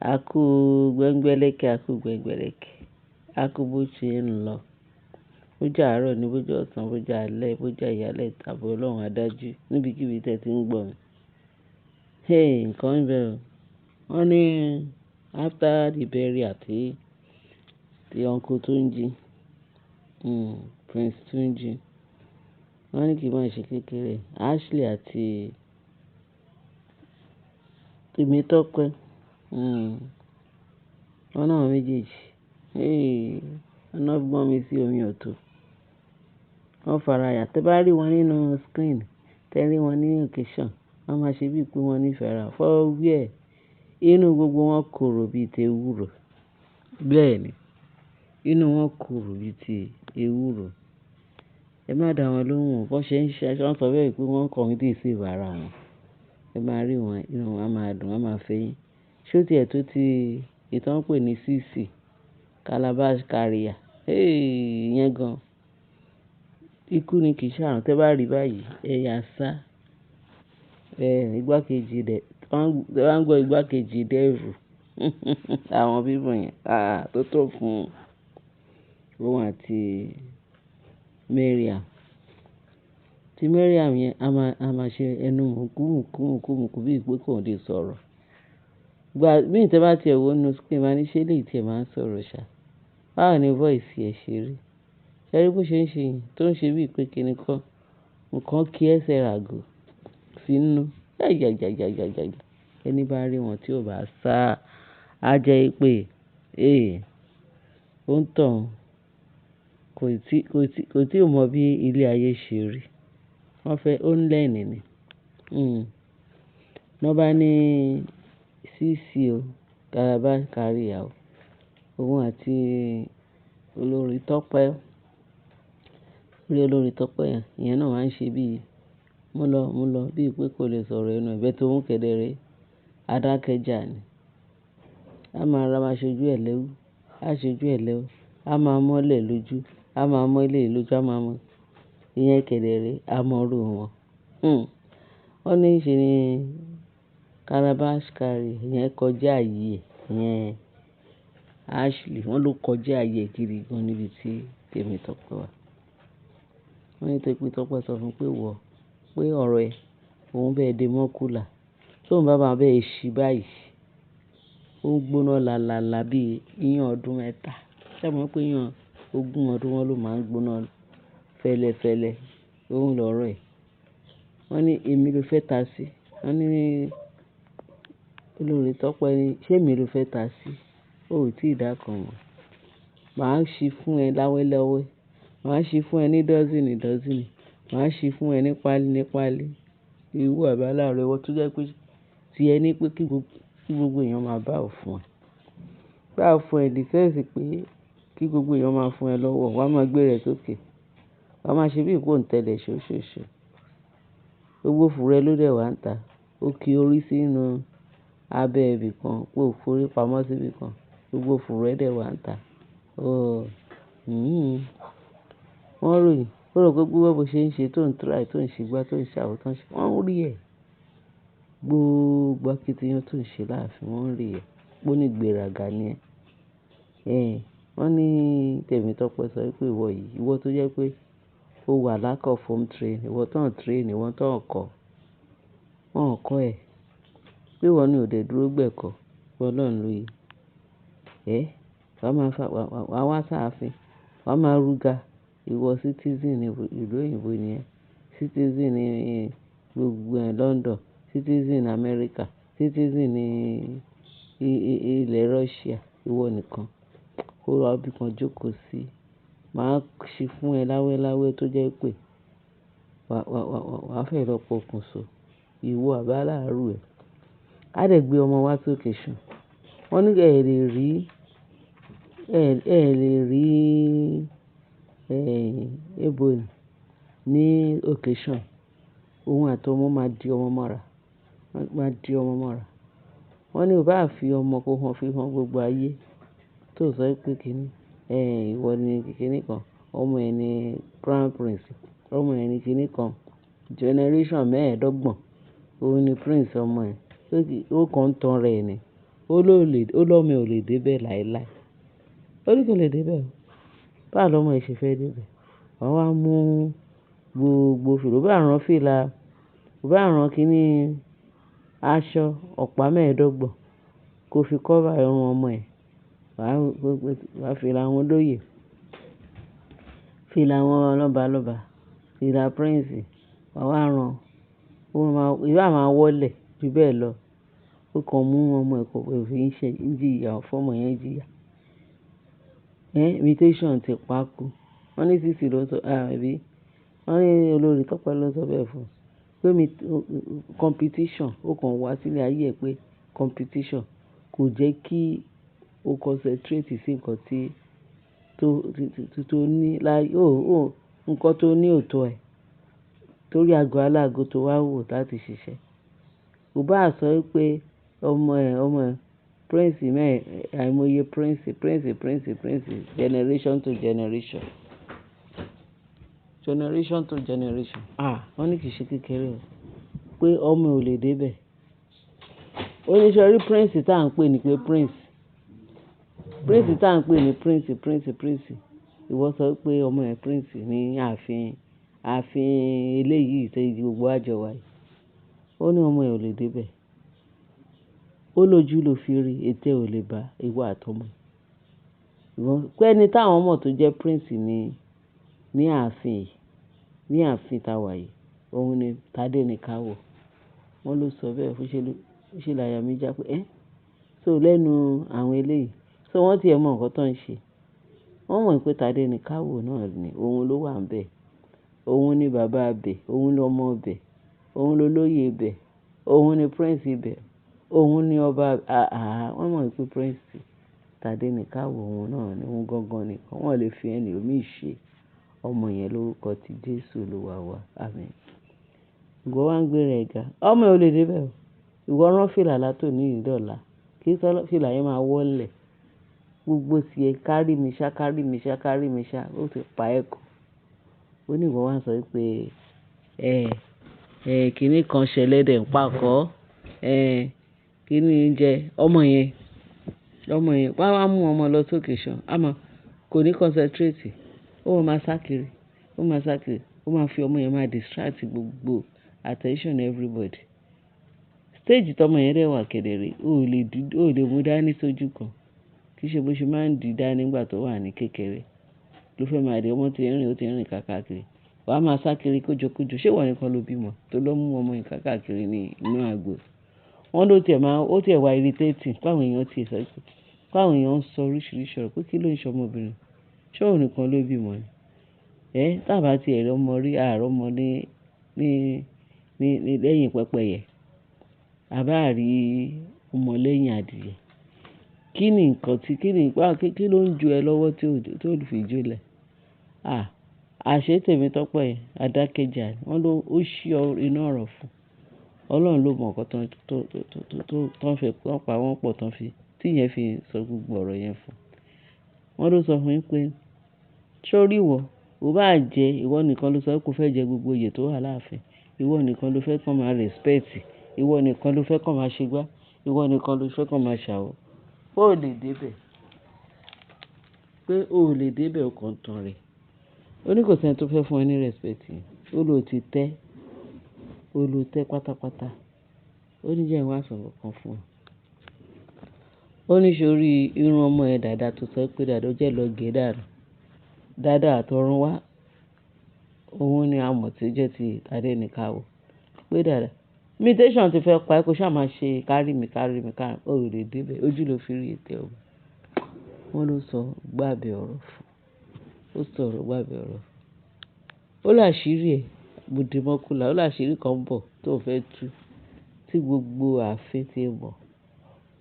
A kú gbẹ́ngbẹ́lẹ́kẹ́, a kú gbẹ́ngbẹ́lẹ́kẹ́, a kú bó ṣe ń lọ. Bó jẹ́ àárọ̀ ni, bó jẹ́ ọ̀sán, bó jẹ́ alẹ́, bó jẹ́ ìyálẹ́ta tàbí Ọlọ́run adájú níbikíbi tí ẹ ti ń gbọ́ mi. Hey, nǹkan ń bẹ o. Wọ́n ní after the burial tí, tí Uncle Tunji, Prince Tunji, wọ́n ní kí n má ṣe kékeré. Ashley àti Temitope, wọ́n náà méjèèjì. Hey, wọ́n náà gbọ́n mi sí omi ọ̀tọ̀. Wọ́n faraya. Tẹ bá rí wọn nínú screen, tẹ rí wọn ní occasion, wọ́n máa ṣe bíi pé wọ́n nífẹ̀ẹ́ ara wọn. For where? Inú gbogbo wọn korò bí i ti ewúro. Bẹ́ẹ̀ ni, inú wọn korò bí i ti ewúro. Ẹ má dá wọn lóhùn. Bó ṣe ń ṣe, wọ́n sọ bẹ́ẹ̀ pé wọ́n kàn deceive ara wọn. Ẹ máa rí wọn, inú wọn a máa dùn, wọ́n máa fẹ́yín. Ṣé ó ti ẹ̀ tó ti èyí tí wọ́n ń pè ní CC, Calabash Carrier? Hey, ìyẹn gan. Ikú ni kì í ṣàrùn. Tẹ bá rí báyìí, ẹ yá sá. Igbákejì dẹ̀, tẹ bá ń gbọ́ igbákejì devil. Àwọn people yẹn, ah, tó tó fún òun àti Mariam. Tí Mariam yẹn, a máa ṣe ẹnu mùkú mùkú mùkú mùkú bí i pé kò lè sọ̀rọ̀. Ìgbà mí tí ẹ bá ti ẹ wo nínú screen, máa ní ṣé eléyìí tí ẹ máa ń sọ̀rọ̀ ṣá. Báwo ni voice ẹ ṣe rí? Ṣé ẹ rí bó ṣe ń ṣe yẹn? Tó ń ṣe bíi pé kíni kọ́, nǹkan kí ẹsẹ̀ ràgò sínú. Ai ai ai ai ai ai. Ẹni bá rí wọn tí ò bá sá, á jẹ́ pé, eh, ó ń tàn. Kò tí mọ bí ilé ayé ṣe rí. Wọ́n fẹ́, ó ń learn ni. Wọ́n bá ní CC o, Calabash Carrier o, òun àti olórí Tọ́pẹ́. Orí olórí Tọ́pẹ́ yẹn, ìyẹn náà máa ń ṣe bí i mú lọ, mú lọ, bí i pé kò lè sọ̀rọ̀ ẹnu ẹ̀, but òun kẹ̀dẹ̀ adákẹ́jà ni. A máa ra máa ṣojú ẹ lẹ́wù, á ṣojú ẹ lẹ́wù, a máa mọ́lẹ̀ lójú, a máa mọ́ ilé lójú, a máa mọ́. Ìyẹn kẹ̀dẹ̀ a mọ̀rú wọn. Wọ́n ní ṣe ni Calabash Carrier ìyẹn kọjá ààyè ẹ̀, ìyẹn Ashley. Wọ́n ló kọjá ààyè gidi gan níbi tí Temitope wà. Wọ́n ní Temitope sọ fún pé wọ̀, pé ọ̀rọ̀ ẹ, òun bẹ́ẹ̀ dé mọ́ cooler. Tó ń bá máa bẹ́ẹ̀ ṣí báyìí, ó ń gbóná lálálá bí iyán ọdún mẹ́ta. Ṣé ẹ mọ̀ pé iyán ogún ọdún wọn ló máa ń gbóná fẹ́lẹ́fẹ́lẹ́? Òun lọ̀rọ̀ ẹ̀. Wọ́n ní èmi ló fẹ́ ta sí. Wọ́n ní olórí Tọ́pẹ́ ní ṣé èmi ló fẹ́ ta sí? O ò tí ì dákan mọ̀. Màá ṣí fún ẹ láwẹ́láwẹ́. Màá ṣí fún ẹ ní dọ́sìnì dọ́sìnì. Màá ṣí fún ẹ ní páálí ní páálí. Ìwọ àbí aláàrẹ́ ìwọ tó jẹ́ pé tí ẹ ní pé kí gbogbo èèyàn máa bow fún ẹ. Bow fún ẹ in the sense pé kí gbogbo èèyàn máa fún ẹ lọ́wọ́, wàá máa gbé rẹ̀ sókè. Wàá máa ṣe bí i pé ò ń tẹ̀lé ṣoṣoṣo. Gbogbo fùrọ̀ ẹ ló dẹ̀ wá ń ta. Ó ki orí sínú abẹ́ ibì kan, pé ó forí pamọ́ sí ibì kan. Gbogbo fùrọ̀ ẹ dẹ̀ wá ń ta. Oh, Wọ́n ròyìn. Ó rò pé gbogbo bó ṣe ń ṣe tó ń try, tó ń ṣe gbá, tó ń ṣe àwọ̀, tó ń ṣe, wọ́n ń rí ẹ. Gbogbo akitiyan tó ń ṣe láàfin wọ́n ń rí ẹ. Pé ó ní ìgbéraga ni ẹ. Wọ́n ní Temitope sọ wípé ìwọ yìí, ìwọ tó jẹ́ pé ó wà lack of home train, ìwọ tó ń train, ìwọ tó ń kọ́, wọ́n ò kọ́ ẹ. Pé ìwọ ni ò dẹ̀ dúró gbẹ̀kọ́, pé Ọlọ́run ló yẹ. Wàá máa fa, wà wá sáàfin, wà máa rúgà. Ìwọ citizen ìlú òyìnbó ni ẹ. Citizen ní gbogbo London, citizen America, citizen ní ilẹ̀ Russia, ìwọ nìkan. Kó wá bí kan jókòó sí. Màá ṣí fún ẹ láwẹ́láwẹ́ tó jẹ́ pé wà á fẹ́ lọ pokùn so. Ìwọ àbí aláàrú ẹ. A dẹ̀ gbé ọmọ wá sí occasion. Wọ́n ní ẹ lè rí, ẹ lè rí, Ebony ní occasion. Òun àti ọmọ máa di ọmọ mọ́ra. Wọ́n máa di ọmọ mọ́ra. Wọ́n ní o bá fi ọmọ kó hàn fi hàn gbogbo ayé tó sọ pé kíni, ìwọ ni kíni kan, ọmọ ẹ ní crown prince, ọmọ ẹ ní kíni kan, generation mẹ́ẹ̀ẹ́dọ́gbọ̀n, òun ni prince ọmọ ẹ. Ó kàn ń tan rẹ̀ ni. Ó ló lè, ó lọ́mọ ò lè dé bẹ́ẹ̀ láéláé. Ó ní kò lè dé bẹ́ẹ̀ o. Báwo lọmọ ẹ ṣe fẹ́ dé bẹ́ẹ̀? Wọ́n wá mú gbogbo fìlà, ó bá rán fìlà, ó bá rán kíní aṣọ ọ̀pá mẹ́ẹ̀ẹ́dọ́gbọ̀n kó fi cover irun ọmọ ẹ. Wà á fìlà àwọn olóyè, fìlà àwọn lọ́balọ́ba, fìlà prince, wà wá rán. Ó máa, ìbá máa wọlé ju bẹ́ẹ̀ lọ. Ó kàn mú ọmọ ẹ kó fi ń ṣe, ń jìyà, fún ọmọ yẹn jìyà. Imitation ti pa kú. Wọ́n ní Sisi ló ń sọ, àbí? Wọ́n ní olórí Tọ́pẹ́ ló ń sọ bẹ́ẹ̀ fún un. Pé mi, competition, ó kàn wá sílé ayé ẹ pé competition kò jẹ́ kí o concentrate sí nǹkan tí tó, tí, tó ní láyé. Ó, ó, nǹkan tó ní ò tó ẹ. Torí ago alágo tó wá wò láti ṣiṣẹ́. Kò bá sọ pé ọmọ ẹ, ọmọ ẹ, prince mẹ́, àìmọye prince, prince, prince, prince, generation to generation. Generation to generation. Wọ́n ní kì í ṣe kékeré o. Pé ọmọ ò lè dé bẹ́ẹ̀. Ó ní sọ rí prince tí à ń pè ní pé prince. Prince tí à ń pè ní prince, prince, prince. Ìwọ sọ pé ọmọ ẹ prince ní ààfin, ààfin eléyìí tí gbogbo àjọ wa yìí. Ó ní ọmọ ẹ ò lè dé bẹ́ẹ̀. Ó lójú ló fi rí, ètè ò lè bá ìwọ àtọmọ. Ìwọ, pé ẹni táwọn mọ̀ tó jẹ́ prince ní, ní ààfin yìí, ní ààfin táa wà yìí, òun ni Tádé ní ká wò. Wọ́n ló sọ bẹ́ẹ̀ fún ṣe ló, ṣe láyà mí já pé ẹ́. So lẹ́nu àwọn eléyìí. So wọ́n ti ẹ mọ nǹkan tó ń ṣe. Wọ́n mọ̀ pé Tádé ní ká wò náà ni, òun ló wà níbẹ̀. Òun ni bàbá ibẹ̀, òun lọmọ ibẹ̀, òun lolóyè ibẹ̀, òun ni prince ibẹ̀, òun ni ọba. Wọ́n mọ̀ pé prince Tádé ní ká wò òun náà ni, òun gangan nìkan. Wọ́n lè fi ẹni òmíì ṣe ọmọ yẹn lórúkọ tí Jésù Olúwa wa. Àmín. Ìwọ wá ń gbé rẹ̀ ga. Ọmọ ẹ ò lè dé bẹ́ẹ̀ o. Ìwọ rán fìlà látòní ìdọ̀la. Kí fìlà yẹn máa wọlé. Gbogbo tí ẹ kárí mi ṣá, kárí mi ṣá, kárí mi ṣá, ó ti pa ẹ́ kú. Ó ní ìwọ wá ń sọ wípé, kíní kan ṣẹlẹ̀ dẹ̀ ń pàkọ́. Kíní ń jẹ ọmọ yẹn, ọmọ yẹn. Wá wá mú ọmọ lọ sókè ṣan. A mọ̀, kò ní concentrate. Ó máa sá kiri, ó máa sá kiri. Ó máa fi ọmọ yẹn máa distract gbogbo attention everybody. Stage tí ọmọ yẹn dẹ̀ wà kedere, ó lè dí, ó lè mú dání sójú kan. Kì í ṣe bó ṣe máa ń di dání nígbà tó wà ní kékeré. Ló fẹ́ máa di ọmọ tí ń rìn, ó ti ń rìn káàkiri. Wà á máa sá kiri kójokójo. Ṣé ìwọ nìkan ló bímọ tó lọ mú ọmọ yẹn káàkiri ní inú agbo? Wọ́n ló ti ẹ̀ máa, ó ti ẹ̀ wá irritating pé àwọn èèyàn ti sọ pé, pé àwọn èèyàn ń sọ oríṣiríṣi ọ̀rọ̀ pé kí ló ń ṣe ọmọbìnrin? Ṣé òun nìkan ló bímọ ni? Tí a bá ti ẹ̀ rí ọmọ rí, a rí ọmọ ní, ní, ní, ní lẹ́yìn pẹpẹyẹ. A bá rí ọmọ lẹ́yìn adìẹ. Kí ni nǹkan tí, kí ni, kí ló ń ju ẹ lọ́wọ́ tí ò fi jólẹ̀? Àṣé Tèmi Tọ́pẹ́ yẹn, adákẹ́jà ni. Wọ́n ló, ó ṣí iná ọ̀rọ̀ fún. Ọlọ́run ló mọ nǹkan tó, tó, tó, tó, tó, tó ń fẹ́, tó ń pa wọ́n pọ̀ tó ń fi, tí ìyẹn fi sọ gbogbo ọ̀rọ̀ yẹn fún. Wọ́n ló sọ fún yín pé, ṣé o rí ìwọ? Ó bá jẹ, ìwọ nìkan ló sọ pé kó fẹ́ jẹ gbogbo oyè tó wà láàfin. Ìwọ nìkan ló fẹ́ kí wọ́n máa respect. Ìwọ nìkan ló fẹ́ kí wọ́n máa ṣe gbá. Ìwọ nìkan ló fẹ́ kí wọ́n máa ṣàwọ̀. Pé ò lè dé bẹ́ẹ̀. Pé o ò lè dé bẹ́ẹ̀, o kàn tán rẹ̀. Ó ní kò sí ẹni tó fẹ́ fún ẹ ní respect yẹn. Ó ló ti tẹ́. Ó ló tẹ́ pátápátá. Ó ní jẹ́ ẹ wá sọ nǹkan fún ẹ. Ó ní ṣé o rí irun ọmọ ẹ dàda tó sọ pé dàda ó jẹ́ lọ gé dànù. Dàda àtọ̀run wá. Òun ni a mọ̀ tí ó jẹ́ ti Tádé ní ká wò. Pé dàda, imitation ti fẹ́ pa ẹ́ kó ṣá máa ṣe kárí mi, kárí mi, kárí mi. O ò lè dé bẹ́ẹ̀. Ojú ló fi rí ètè ọba. Wọ́n ló sọ gbàbẹ ọ̀rọ̀ fún. Ó sọ̀rọ̀ gbàbẹ ọ̀rọ̀ fún. Ó láṣìírí ẹ̀, bùdímọ́kùlà. Ó láṣìírí kan bọ̀ tó fẹ́ tú tí gbogbo ààfin ti mọ̀.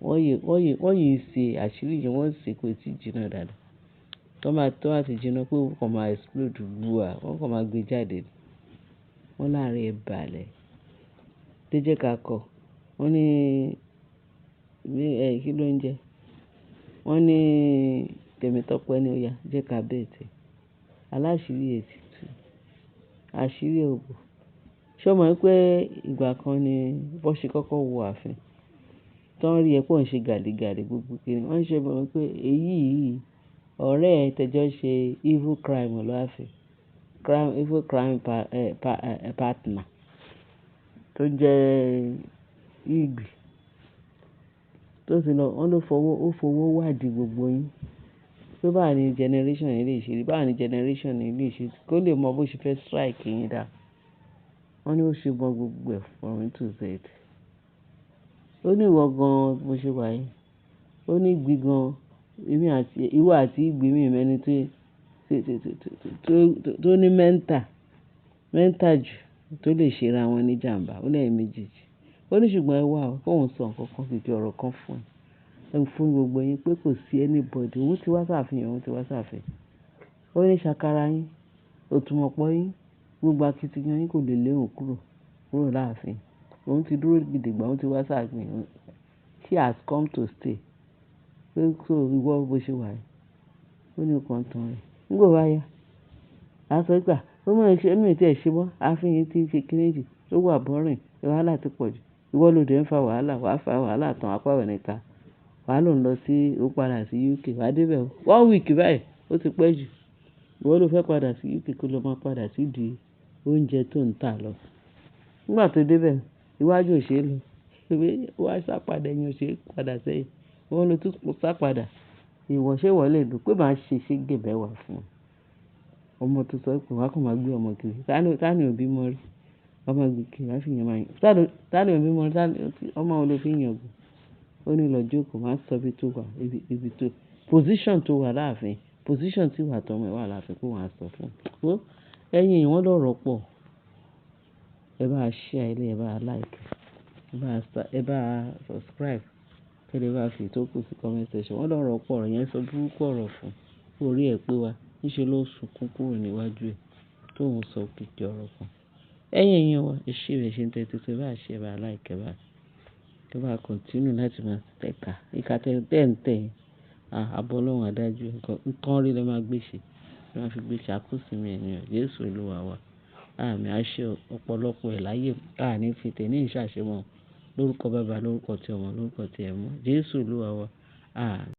Wọ́n yìí, wọ́n yìí, wọ́n yìí ṣe àṣírí yẹn, wọ́n ṣe kò tí ì jiná dáadáa. Tó máa, tó bá ti jiná pé ó kàn máa explode gbúà, wọ́n kàn máa gbé jáde. Wọ́n láàárín ẹ balẹ̀. Dé jẹ́ ká kọ̀. Wọ́n ní, ní, kí ló ń jẹ? Wọ́n ní Tèmi Tọ́pẹ́ ní ó yá, jẹ́ ká bet ẹ. Aláṣìírí ẹ ti tú. Àṣírí ò bò. Ṣé o mọ̀ pé ìgbà kan ni bó ṣe kọ́kọ́ wọ ààfin? Tó ń rí ẹ pé ò ń ṣe gàlégàlé gbogbo kíni. Wọ́n ń ṣe mọ̀ pé èyí yìí ọ̀rẹ́ ẹ tẹ́jọ́ ṣe evil crime láàfin. Crime, evil crime partner tó jẹ́ Ìgbì. Tó ti lọ, wọ́n ló fowó, ó fowó wádìí gbogbo yín. Pé báwo ni generation yìí lè ṣe rí, báwo ni generation yìí lè ṣe kó lè mọ bó ṣe fẹ́ strike yín dá. Wọ́n ní ó ṣe mọ gbogbo ẹ̀ from A to Z. Ó ní ìwọ gan bó ṣe wà yìí. Ó ní ìgbì gan, èmi àti, ìwọ àti ìgbì mi ò mọ ẹni tó ní mental, mental jù tó lè ṣe ra wọn ní ìjàmbá. Ó ní ẹ̀yin méjèèjì. Ó ní ṣùgbọ́n ẹ wá o, kó ń sọ nǹkan kan kìkì ọ̀rọ̀ kan fún ẹ fún gbogbo yín pé kò sí anybody. Òun ti wá sáàfin, òun ti wá sáàfin. Ó ní ṣàkàrà yín, òtúmọ̀pọ̀ yín, gbogbo akitiyan yín kò lè lé òun kúrò, kúrò láàfin. Òun ti dúró gidigba, òun ti wá sáàfin. He has come to stay. Pé so ìwọ bó ṣe wà yìí. Ó ní nǹkan tán rẹ̀. Nígbà wo bá yá, a sọ pé à, ó mọ̀ ẹ́ ṣe, ó ní tí ẹ ṣe mọ́. Ààfin yìí tí ń ṣe kíní jù, ó wà boring, wàhálà ti pọ̀ jù. Ìwọ ló dé ń fa wàhálà, wàá fa wàhálà tán apá ò ní ká. Wà á lò ń lọ sí, ó padà sí UK, wà á dé bẹ̀ o. One week báyìí, ó ti pẹ́ jù. Ìwọ ló fẹ́ padà sí UK kó lọ máa padà sí ìdí oúnjẹ tó ń tà lọ. Nígbà tó dé bẹ̀, iwájú ò ṣe é lọ. Wá sá padà, ẹ̀yin ò ṣe é padà sẹ́yìn. Ìwọ ló tún sá padà. Ìwọ ṣé ìwọ lè dùn pé màá ṣe ṣége mẹ́wàá fún ọ. Ọmọ tó sọ pé wà á kàn máa gbé ọmọ kiri. Ta ni ò bí mọ rí? Ọmọ gbé kiri, wà á fi ìyẹn máa yàn. Ta ni ò bí mọ rí? Ọmọ wo ló fi ń yangàn? Ó ní lọ jókòó, máa sọ ibi tó wà, ibi tó, position tó wà láàfin, position tí ìwọ àti ọmọ ẹ wà láàfin kó wọ́n á sọ fún un. Wo, ẹ̀yin èèyàn wọ́n lọ̀rọ̀ pọ̀. Ẹ bá share ilé, ẹ bá like, ẹ bá subscribe, kí ẹ lè bá fi ìtókù sí comment section. Wọ́n lọ̀rọ̀ pọ̀, ọ̀rọ̀ yẹn sọ burúkú ọ̀rọ̀ fún un. Orí ẹ pé wa. Níṣe ló sunkún kúrò níwájú ẹ̀ tó ń sọ kìkì ọ̀rọ̀ kan. Ẹ̀yin èèyàn wa, ẹ ṣé bẹ́ẹ̀ ṣe ń tẹ́tí sí, ẹ bá share, ẹ bá like, ẹ bá continue láti máa tẹ̀ka. Ìka tẹ́ ń tẹ̀, àbọ̀ Ọlọ́run adájú. Nǹkan rí lẹ máa gbé ṣe. Ẹ máa fi gbé ṣe àkóso mi ẹ̀yin. Jésù Olúwa wa. Àmín. A ṣe ọ̀pọ̀lọpọ̀ ẹ̀ láyé. A ní fi tẹ̀ní ìṣàṣemọ̀. Lórúkọ Baba, lórúkọ tí ọmọ, lórúkọ tí ẹ̀mọ́. Jésù Olúwa wa. Àmín.